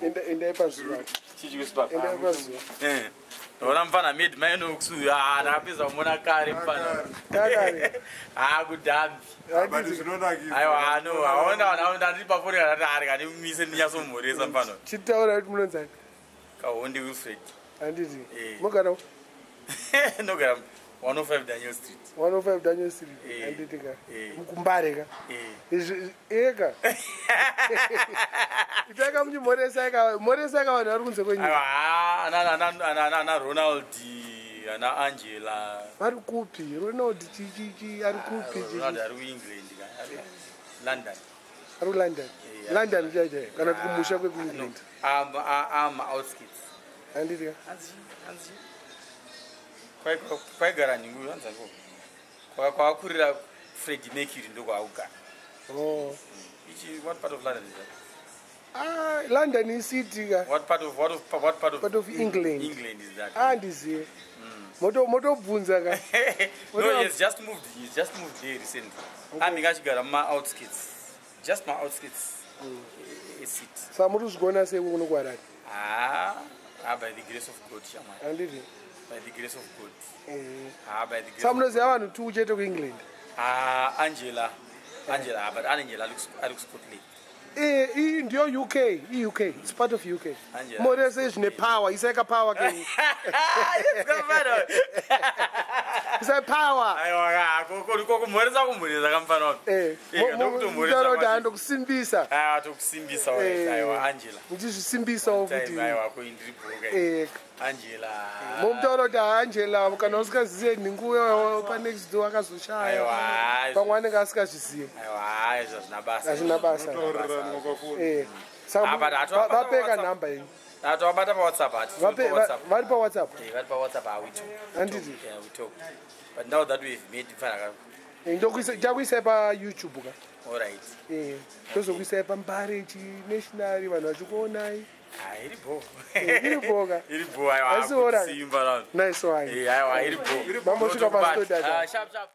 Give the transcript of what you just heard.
Endai pazuva. Chichi kusipapa. Endai pazuva. Ndaona mufana made mainox uyu. Ah, ndakapedza kumona kare mufana. Kakare. Ah, kudhambi. But Handiti. zvinonakidza. Aiwa, no, aona ndandiri pafoni kana kuti ari kandimise ndinyatsomhoresa mufana. Chitaura kuti munonzani. Kahonde Wilfred. Handiti. Eh. Mogara Ndogara 105 Daniel Street. 105 Daniel Street. Eh. Handiti ka. Eh. Mukumbare ka. Eh. Izvi eka. Itaka muchimhoresa ka, mhoresa ka vanhu vari kunze kwenyika. Aiwa, ana Ronald, ana Angela. Vari kupi? Ronald chichichi ari kupi? Ronald Chichi. ari kuEngland ka. Ari London. Ari kuLondon. Eh, London chaichai kana kuti kumusha kwekuEngland. Am outskirts. Handiti ka. Hanzi. Kwaigara nhingu hanzi ako. Kwakakurira Freddie Mercury ndokwaakugara. Oh. Ichi, what part of London is that? Ah, London icity ka. What part of Part of England. England is that? Ah, ndiziye. Motobvunza ka. No, he's just moved there recently. Anenge achigara muma outskirts. Just my outskirts. City. Saka muri kuzvigona sei kuno kuHarare? Ah, by the grace of God, shamwari. Handiti. By the grace of God. Eh. Ah, by the grace. Saka Of munoziva vanhu 2 chete kuEngland. Ah, Angela. Angela, ah, but Angela ari kuScotland. Eh, iyi ndiyo UK, i-UK, it's part of UK. Angela. Morese zvine power, isaika power ke. Yes, kamfana. Isai power. Aiwa, ko kumhoresa kamfana wami. Eh, Eh, ndokutomhoresa mutaura kuti kwacho. handokusimbisa. Aiwa, tokusimbisa Eh. aiwa, Angela. Muchizvisimbisawo Time, futi. aiwa, ko indiri bhoka. Eh, Angela. momutaura kuti Angela kana usikaziye nhingu panext door akazoshaya. Aiwa. Pamwe anenge asikazviziye. Aiwa, izvo hazvina basa. Hazvina basa. Taurirana pafoni. Eh. Saka Ah, but hatowabata vapeka WhatsApp. nhamba yenyu. Tawabata paWhatsApp, hati. PaWhatsApp. Vari paWhatsApp. Eh, vari paWhatsApp, ah, we talk. Handiti. Yeah, we talk. But now that we've made mfana Eh, Ndichakuisai paYouTube ka. all right. Eh, tozokuisai paMbare National vanhu vachikuonai. Ah, iri bho. Eh, iri bho ka. Iri bho, aiwa. Haisi ora. Simba rano. Nice one. Eh, aiwa, iri bho. Mambosvika Unotokubata. paStodart. Ah, sharp sharp.